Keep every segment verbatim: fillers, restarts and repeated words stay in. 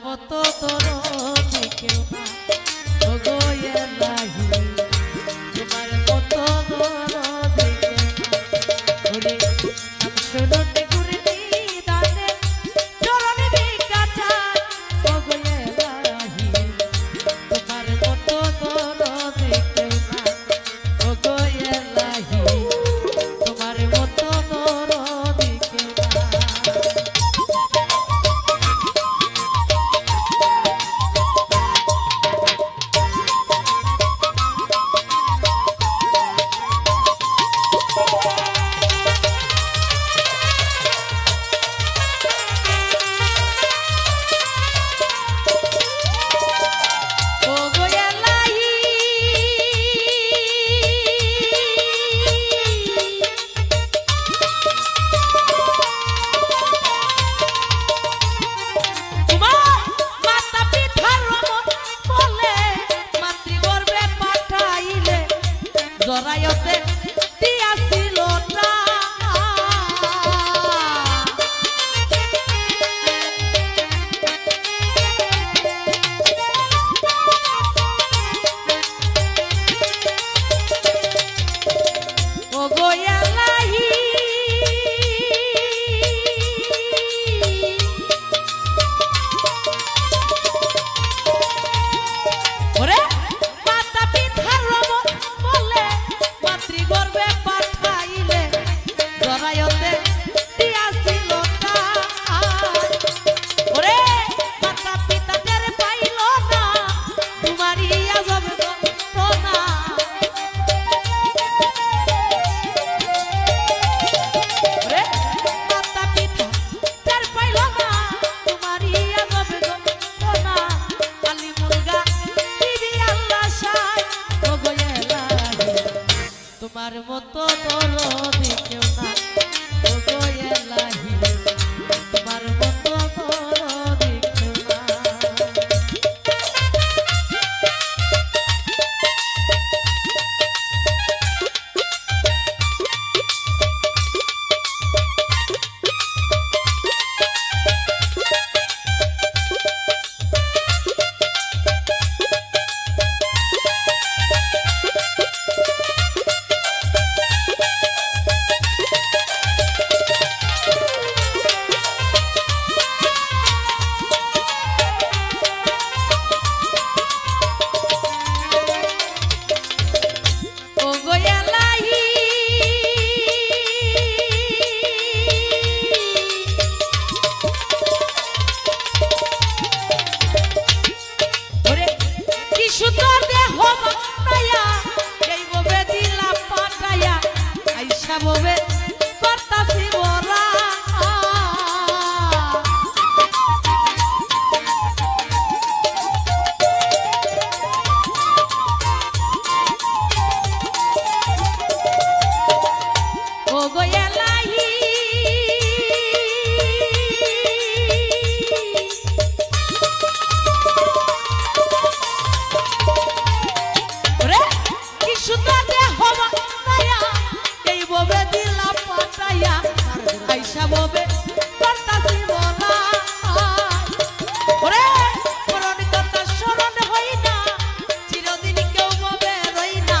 মতো দরদি কেউ না, ও গো এলাহি, তোমার মতো দরদি কেউ না। ওরে, আম শুনুন গুরনি দানে, চরণ বিকাচা, ও গো এলাহি, তোমার মতো দরদি কেউ না। ও গো এলাহি, তোমার মতো দরদি কেউ না। ও গো এলাহি, তোমার মাতা পিতার রহমত বলে মাতৃগর্ভে পাঠাইলে জরায়ুতে দিয়াছিল না। ও গো এলাহি। ওরে, মাতা পিতার রহমত বলে মাতৃগর্ভে পাঠাইলে জরায়ুতে দিয়াছিল না। ওরে, মাতা পিতা টের পাইল না, তোমারই আজব ঘটনা। ওরে, মাতা পিতা টের পাইল না, তোমারই আজব ঘটনা। আলিমুল গায়বি আল্লাহ শাহ, ও গো এলাহি। তোমার মতো দরদি কেউ না, ও গো এলাহি, তোমার মতো দরদি কেউ না। ও গো এলাহি। ওরে, কি সুন্দর দেহ বানাইয়া, এই ববে দিলা পাঠাইয়া, আইসা ববে করতাছি বলা। ও গো এলাহি। ওরে, কি সুন্দর দেহ বানাইয়া, এই ববে দিলা পাঠাইয়া, আইসা ববে করতাছি বলা। ওরে, মরণ কথা স্মরণ হই না, চিরদিন কেউ ববে রই না।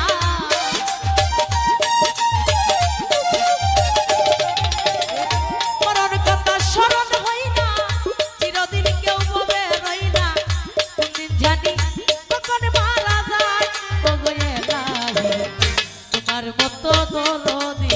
মরণ কথা স্মরণ হই না, চিরদিন কেউ ববে রই না। কোনদিন জানি কখন মারা যায়, ও গো এলাহি। তোমার মতো দরদি